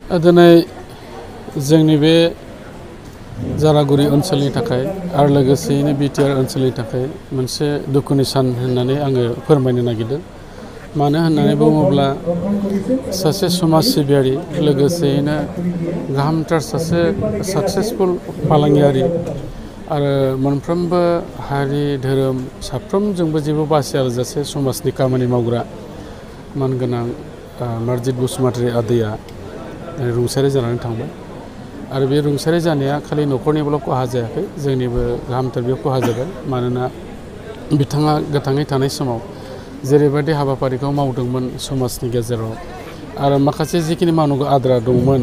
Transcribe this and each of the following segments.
दिनै जोंनि बे जारागुरि ओनसोलनि थाखाय आरो लोगोसेयैनो बिटिआर ओनसोलनि थाखाय मोनसे दुखुनि सान होननानै आङो फोरमायनो नागिरदों। मानो होननानै बुङोब्ला सासे समाज सिबियारि लोगोसेयैनो गाहामथार सासे साक्सेसफुल फालांगियारि आरो मोनफ्रोमबो हारि धोरोम साफ्रोमजोंबो जेबो बासियाजासे समाजनि खामानि मावग्रा मानगोनां मार्जित बसुमतारी आदैया रुंसारि जानानै थांबाय आरो बे रुंसारि जानाया खालि न'खरनिल' खहा जायाखै, जोंनिबो गाहामथार बेयाव खहा जाबाय। मानोना बिथाङा गोथाङै थानाय समाव जेरैबायदि हाबाफारिखौ मावदोंमोन समाजनि गेजेराव आरो माखासे जिखिनि मावनांगौ आद्रा दंमोन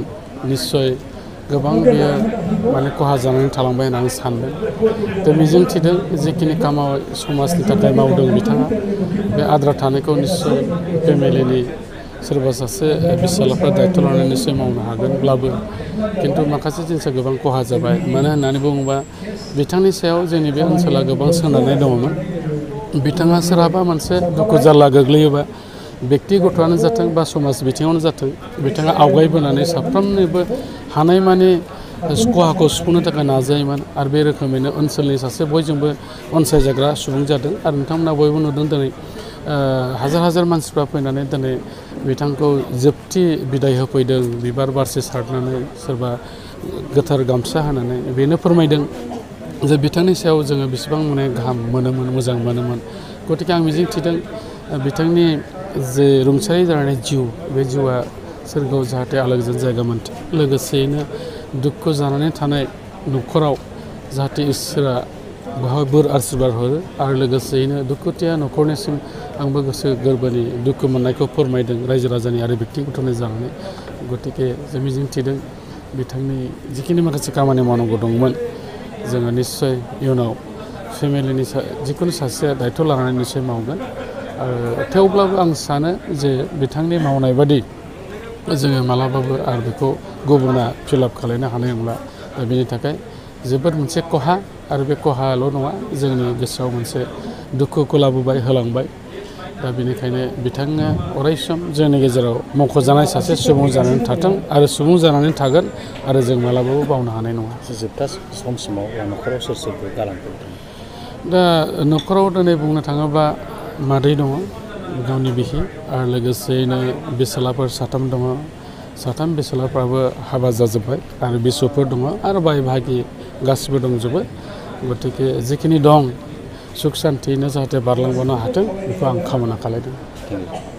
निस्सय गोबां बेयो खहा जानानै थालांबाय होननानै सानदों। दा मिजिंथिदों जिखिनि खामानि समाजनि थाखाय मावदों बिथाङा बे आद्रा थानायखौ निस्सय फेमिलिनि सोरबा सासे फिसालाफ्रा दायथ' लानानै निस्सय मावनो हागोनब्लाबो खिन्थु माखासे जिनिसा गोबां खहा जाबाय। मानो होननानै बुङोबा बिथांनि सायाव जोंनि बे ओनसोला गोबां सोनारनाय दङमोन। बिथाङा सोरहाबा मोनसे दुखु जारला गोग्लैयोबा बेक्तिगतआनो जाथों बा समाज बिथिङावनो जाथों बिथाङा आवगायबोनानै साफ्रोमनोबो हानायमानि खहाखौ सुफुंनो थाखाय नाजायोमोन आरो बे रोखोमैनो ओनसोलनि सासे बयजोंबो अनसायजाग्रा सुबुं जादों। आरो नोंथांमोना बयबो नुदों दिनै हाजार हाजार मानसिफ्रा फैनानै दिनै बिथांखौ जोबथि बिदाय होफैदों, बिबार बारसे सारनानै सोरबा गोथार गामसा होनानै बेनो फोरमायदों जे बिथांनि सायाव जोङो बेसेबां गाहाम मोनोमोन, मोजां मोनोमोन। गतिके आं मिजिंथिदों बिथांनि जे रुंसारि जानाय जिउ बे जिउआ सोरगोआव जाहाथे आलो गोजोन जायगा मोनथों। लोगोसेयैनो दुखु जानानै थानाय न'खराव जाहाथे इसोरा बेवहाय बोर आशीर्बाद हरो आरो लोगोसेयैनो दुखुथिया न'खरनिसिम आंबो गोसो गोरबोनि दुखु मोननायखौ फोरमायदों रायजो राजानि आरो बेक्तिगतनि जानानै। गतिके जों मिजिंथिदों बिथांनि जिखिनि माखासे खामानि मावनांगौ दंमोन जोङो निस्सय इयुनाव फेमिलिनि जिखुनु सासेया दायथ' लानानै निस्सय मावगोन। थेवब्लाबो आं सानो जे बिथांनि मावनाय बादि जोङो मालाबाबो आरो बेखौ गुबुना फिलाप खालामनो हानाय नंला। दा बेनि थाखाय जोबोद मोनसे खहा आरो बे खहाल' नङा जोंनि गोसोआव मोनसे दुखुखौ लाबोबाय होलांबाय। दा बेनिखायनो बिथाङा अरायसम जोंनि गेजेराव मख'जानाय सासे सुबुं जानानै थाथों आरो सुबुं जानानै थागोन आरो जों मालाबाबो बावनो हानाय नङा। जोबथा समसिमाव न'खराव सोर सोरखौ गालांखो? दा न'खराव दिनै बुंनो थाङोब्ला मादै दङ, गावनि बिसि आरो लोगोसेयैनो बिसालाफोर साथाम दङ। साथाम बिसालाफ्राबो हाबा जाजोब्बाय आरो बिसौफोर दङ आरो बाय बाहागि गासिबो दंजोबो। गतिके जिखिनि दं सुख सान्थियैनो जाहाथे बारलांबानो हाथों बेखौ आं कामना खालामदों।